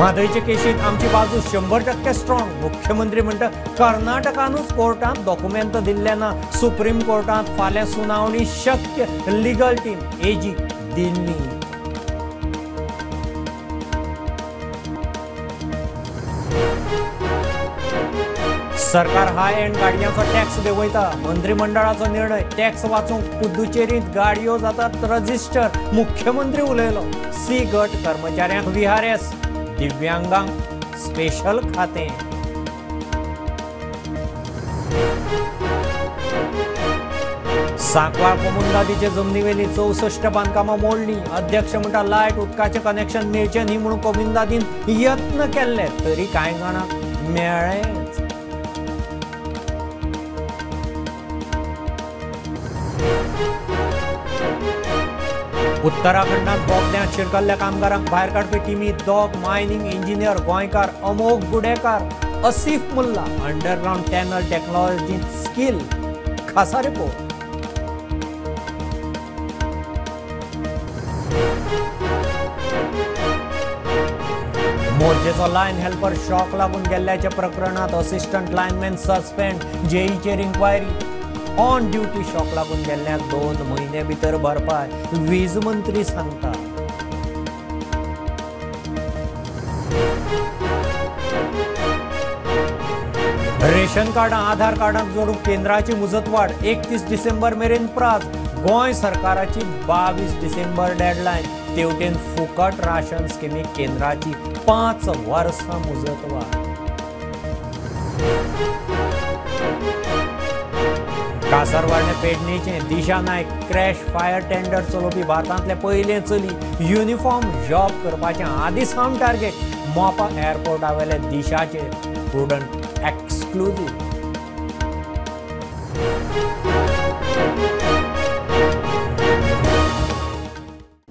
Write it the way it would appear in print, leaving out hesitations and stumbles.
म्हादयचे केशीत आमची बाजू 100% स्ट्रॉंग। मुख्यमंत्री म्हणटा कर्नाटकानूच कोर्टांत डॉक्युमेंट दिल्ले ना। सुप्रीम कोर्टांत फाल्यां सुनावणी शक्य। लिगल टीम एजी दिल्ली। सरकार हाय एंड गाडयांचो टॅक्स देंवयता। मंत्रिमंडळाचो निर्णय। टॅक्स वाचूंक पुदुचेरींत गाडयो जातात रजिस्टर। मुख्यमंत्री उलयलो। सी गट कर्मचाऱ्यांक VRS, दिव्यांगांक स्पेशल खातें। सांकवाळ कोमुनिदादीचे जमनीवेली 64 बांदकामां मोडली। अध्यक्ष म्हणटा लायट उदकाचें कनेक्शन मेळचें न्ही म्हणून कोमुनिदादीन यत्न केल्ले तरी कांय जाणांक मेळ्ळेंच। उत्तराखंडात बोगद्यांत शिरकल्ल्या कामगारांक भायर काडपी टिमी दोग मायनिंग इंजिनियर गोंयकार Amogh Gudekar, Asif Mulla. Underground tunnel technology skill खासा रिपोर्ट। मोर्जेचो लायन हेल्पर शॉक लागून गेल्ल्याच्या प्रकरणात असिस्टंट लायनमॅन सस्पेंड। जेईचेर इन्क्वायरी। ऑन ड्युटी शॉक लागून गेल्ल्याक 2 म्हयने भितर भरपाय, वीज मंत्री सांगता। रेशन कार्डां आधार कार्डांक जोडूंक केंद्राची मुजतवाड 31 डिसेंबर मेरेन प्राज। गोंय सरकाराची 22 डिसेंबर डेडलायन। तेवटेन फुकट राशन स्किमीक केंद्राची 5 वर्सां मुजतवाड। कासरवाडे पेडणेचे Disha Naik crash fire tender चलोवपी भारतांतले पयलें चली। युनिफॉर्म जॉब करपाचें आदी सावन टार्गेट। मोपा एअरपोर्टावेले दिशाचेर प्रुडंट एक्सक्लुझीव।